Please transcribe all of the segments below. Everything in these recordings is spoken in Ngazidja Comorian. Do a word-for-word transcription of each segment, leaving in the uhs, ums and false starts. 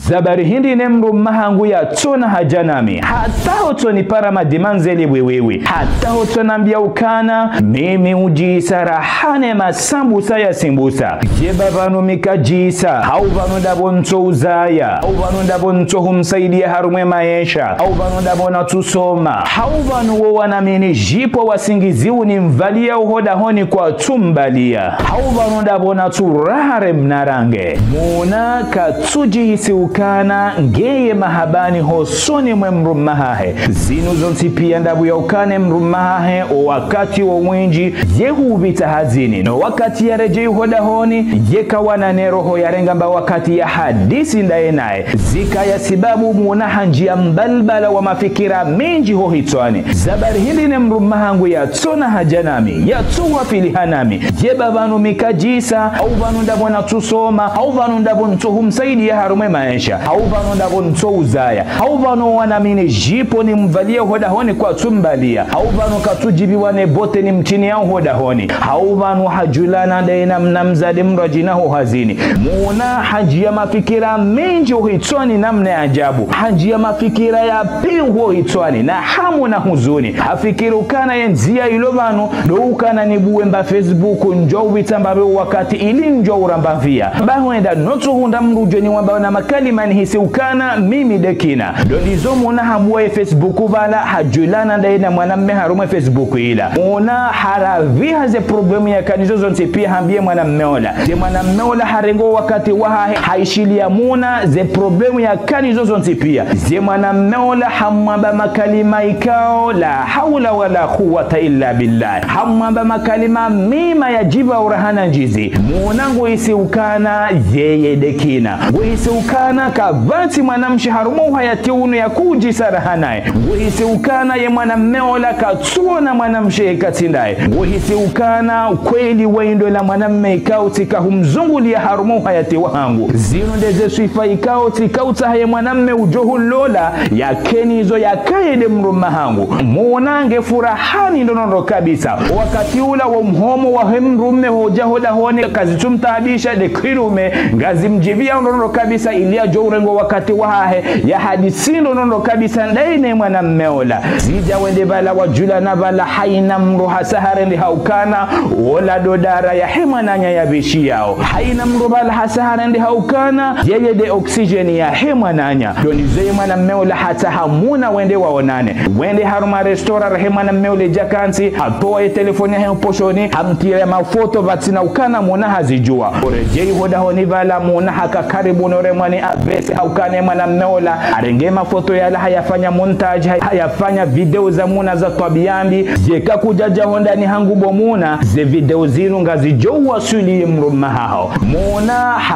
Zabari hindri ne mdrumme hangu yatsona haja nami, hata hotsoni para madimanzeli wiwiwi, hata hotsonambia ukana, mimi udjisa raha ne masambusa ya simbusa. Djeba pvanu mi kadjisa, hau pvanu ndapvo ntso uzaya, hau pvanu ndapvo ntso humsaidia harumwa e maesha, hau pvanu ndapvo natsusoma, hau pvanu wo wana mini djipo wa singiziu nimvalia uho dahoni kwatsu mbalia. Hau pvanu ndapvo natsu raha re mnarange. Muna katsudjihisi ukana ngeye mahabani hosoni mwe mdrumme hahe. Zinu zontsi pia ndapvo ya ukana e mdrumme hahe o wakati wo mwindji ye hupvira hazini. No wakati yaredjei uho dahoni, ye kawana ne roho yarenga mba wakati ya hadisi ndaye naye. Zikaya sibabu Muna handjia mbalbala wa mafikira mendji ho hitswani. Zabari hindri ne mdrumme hangu yatsona haja nami, yatsu wafiliha nami. Djeba pvanu mi kadjisa, hau pvanu ndapvo natsusoma, hau pvanu ndapvo ntso humsaidia harumwa e maesha, hau pvanu ndapvo ntso uzaya, hau pvanu wana mini djipo nimvalia uho dahoni kwatsu mbalia, hau pvanu katsudjibiwa ne bote nimtiniao uho dahoni, hau pvanu hadjulana ndaye na mna mdzadze mdru adjina ho hazini. Muna handjia mafikira mendji ho hitswani namna ya ajabu. Handjia mafikira ya pingu ho hitswani na hamu na huzuni. Hafikiri ukana ye ndzia ilo pvanu, ndo ukana nibuwe mba Facebook ndjo upvira mba pvo wakati ili ndjo uramba mvia. Ba hwenda notsuhundra mdru udjo niwamba na makalima nihisi ukana mimi de kina. Ndo ndizo Muna habuwa ye Facebook pvala hadjulana ndaye na mwanamme harumwa e Facebook ila. Muna harapviha ze problemu yakana izo zontsi pia hambie mwanamme ola. Ze mwanamme ola harenga o wakati wahahe haishilia Muna ze problemu yakana izo zontsi pia. Ze mwanamme ola hamwamba makalima ikao la haula wala quwwata illa billah. Hamwamba makalima mema ya djiba uraha na ndjizi. Muna nguhisi ukana yeye de kina. Nguhisi ukana kapvatsi mwanamshe harumwa uhayati unu ya kudjisa raha naye. Nguhisi ukana ye mwanamme ola katsuona mwanamshe yeka tsi ndaye. Nguhisi ukana kweli we ndo la mwanamme ikao tsika humzungulia harumwa uhayati wahangu. Zinu nde ze swifa ikao tsika utsaha ye mwanamme udjo hulola, yakeni izo yakaye de mdrumme hangu. Muna nge furahani ndrondrondro kabisa. Wakati ula wo mhomo wahe mdrumme hodja ho dahoni kazitsumtaabisha de kilume, ngazimdjibia ndrondrondro kabisa ili yadjo urenga o wakati wahahe ya hadisi ndrondrondro kabisa ndaye ne mwanamme ola. Zidja wende pvala wadjulana pvala haina mdru hasa harende ha ukana, ola ndo dara yahe mwananya ya pvishiyao. Haina mdru pvala hasa harende ha ukana, yeye de oxygène yahe mwananya. Ndo ndizo ye mwanamme ola hatsaha Muna wende waonane. Wende harumwa restaurant rahe mwanamme ola djakantsi, hatowa ye telefoni yahe mposhoni, hamtria mafoto pvatsina ukana Muna hazidjua. Oredjei ho dahoni pvala Muna haka karibu no remwani apvese ha ukana ye mwanamme ola harenge mafoto yala hayafanya montage, hay-, hayafanya video za Muna za twabia mbi. Yeka kudjadja ho ndani hangu bo Muna, ze video zinu ngazidjo uwaswili ye mdrumme haho. Muna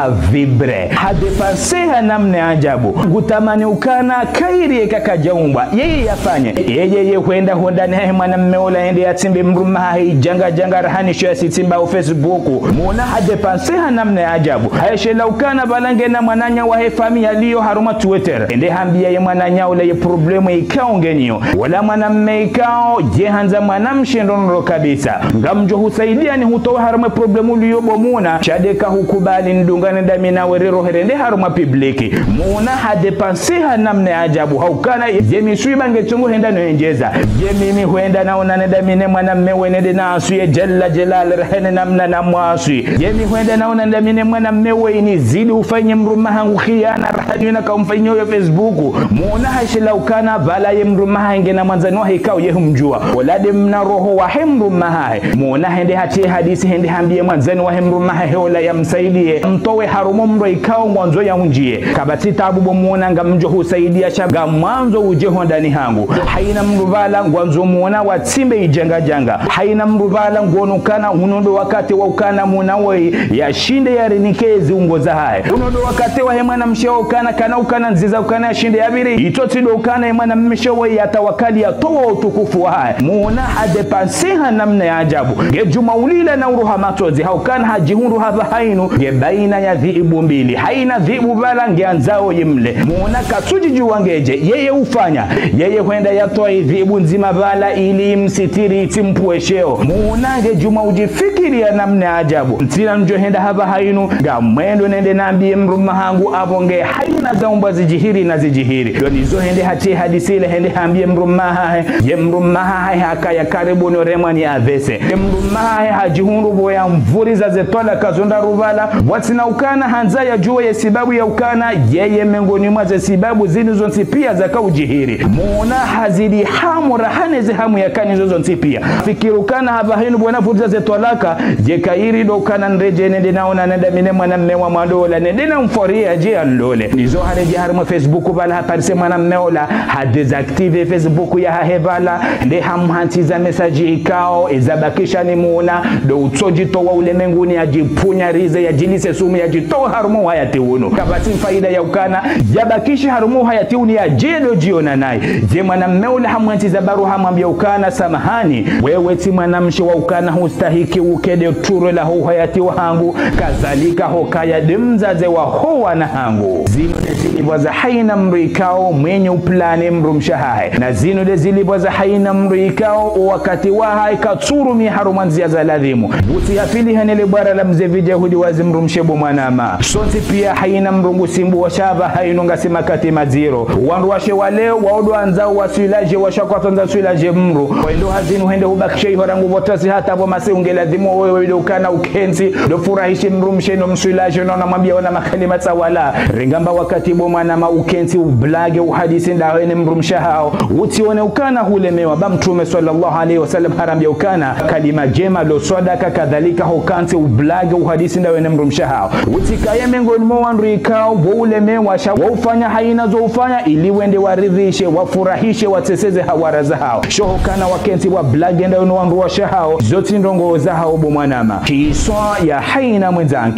havibre, hadépassé ha namna ya ajabu. Ngutamani ukana kayiri yeka kadjaumbwa yeye yafanye. Yeye ye hwenda ho ndani hahe mwanamme ola yende yatsimbe mdrumme hahe idjanga djanga raha ni sho yasitsimbao Facebook. Muna hadépassé ha namna ya ajabu. Hayishilia ukana pvala ngena mwananya wahe famiyi yalio harumwa Twitter. Ende hambia ye mwananya ola ye problemu ikao ngenayo. Wola mwanamme ikao, ye handza mwanamshe ndrondrondro kabisa. Ngamdjo husaidia nihutowe harumwa e problemu uliyo bo Muna, sha de kahukubali nidungane ndami nawe rirohe rende harumwa public. Muna hadépassé ha namna ya ajabu ha ukana ye miswiba nge tsungu henda no yendjeza. Ye mimi hwenda naonane ndami ne mwanamme wene de naaswi ye Jalla Jalal raha ne namna namwaswi. Ye mi hwenda naonane ndami ne mwanamme wene zidi ufanye mdrumme hangu khiyana raha ni na kaumfanyia yo Facebook. Muna hayishilia ukana pvala ye mdrumme hahe ngena mwandzani wahe ikao ye humdjua. Ola de mna roho wahe mdrumme hahe. Muna hende hatrie hadisi hende hambie mwandzani wahe mdrumme hahe ola yamsaidie. Mtowe harumwa mdru ikao ngwandzo yaundjie. Kapvatsi taabu bo Muna ngamdjo husaidia sha ngamwandzo udje ho ndani hangu. Haina mdru pvala ngwandzo Muna watsimbe idjanga djanga. Haina mdru pvala nguono ukana unu ndo wakati wa ukana Muna woyi yashinde yarinike ziungo zahahe. Unu ndo wakati wahe mwanamshe wa ukana kana ukana ndziza ukana yashinde yapviri. Itso tsi ndo ukana ye mwanamshe woyi yatawakali yatowe utukufu wahahe. Muna hadépassé ha namna ya ajabu. Nge djuma ulila na uroha matsozi ha ukana hadjihundru hapvaha inu nge baina ya dhiibu mbili. Haina dhiibu pvala nge andzao yimle. Muna katsudjidjua ngedje, yeye ufanya. Yeye hwenda yatowa idhiibu ndzima pvala ili imsitiri itsimpvuwe sheo. Muna nge djuma udjifikiria namna ya ajabu. Ntsina ndjo henda hapvaha inu, ngamwendo nende nambie mdrumme hangu Ngu apvo nge haina za umbwa zidjihiri na zidjihiri. Yo nizo hende hatsi hadisi ile hende hambie mdrume hahe. Ye mdrume hahe hakaya karibu no remwa ni A V C. Ye mdrume hahe hadjihundru pvo ya mvuriza ze twalaka zo ndraru pvala. Watsina ukana handza yadjuwe ye sibabu ya ukana, yeye mengoni mwa ze sibabu zinu zontsi pia zaka udjihiri. Muna hazidi hamu raha ne ze hamu yakana izo zontsi pia. Fikiri ukana hapvahanu pvo na vuriza ze twalaka, ye kayiri ndo ukana ndredje nende naona nenda mine mwanamme wa mwando ola nende na mfwari yadje yanlole. Nizo haredjei harumwa Facebook pvala haparise mwanamme ola, ha désactiver Facebook yahahe pvala, nde hamhantsiza message ikao, eza bakisha ni muna, ndo utsodjitowa ulemenguni yadjipvunyarize, yadjilise sumu, yadjitowe harumwa uhayati unu. Kapvatsi faida ya ukana, yabakishi harumwa uhayati unu yadje ndo djiona naye. Ye mwanamme ola hamwantsiza barua hamwambia ukana samahani, wewe tsi mwanamshe wa ukana hustahiki uke nde turo laho uhayati wahangu, kadhalika hukaya nde mdzadze waho wana hangu. Zinu nde zilipvwa za haina mdru ikao mwenye uplane mdrumshe hahe. Na zinu nde zilipvwa za haina mdru ikao o wakati wahahe katsurumia harumwa ndzia za ladhimu. Buti ya pvili hanele bwara la mze vidja hudi wazi mdrumshe bo mwanama. Sontsi pia haina mdru ngu simbu wa shaba hainu ngasi makati madziro. Wandru washe wa leo wao ndo wandzao wa soulager washa kwatsandza soulager mdru. Wendo hazini hende hubakishe iho rangu pvo tasi hata pvo mase unge ladhimu wewe ndo ukana ukentsi. Ndo furahishi mdrumshe no msoulager no namwambia ona makalima tsawala. Rengamba wakati bo mwanama ukentsi ublague uhadisi ndawe ne mdrumshe haho. Utsione ukana hulemewa ba Mtrume swallallahu alayhi wa sallam harambia ukana kalima djema lo swadaka kadhalika hukantsi ublague uhadisi ndawe ne mdrumshe haho. Utsikaye mengoni mwa wandru ikao wo ulemewa sha wo ufanya haina zo ufanya ili wende waridhishe, wafurahishe, watseseze hawara zahawo. Sha hukana wakentsi wablague ndawe no wandru washe haho, zo tsi ndrongoo zahawo bo mwanama. Kiswa ya haina mwenzangu.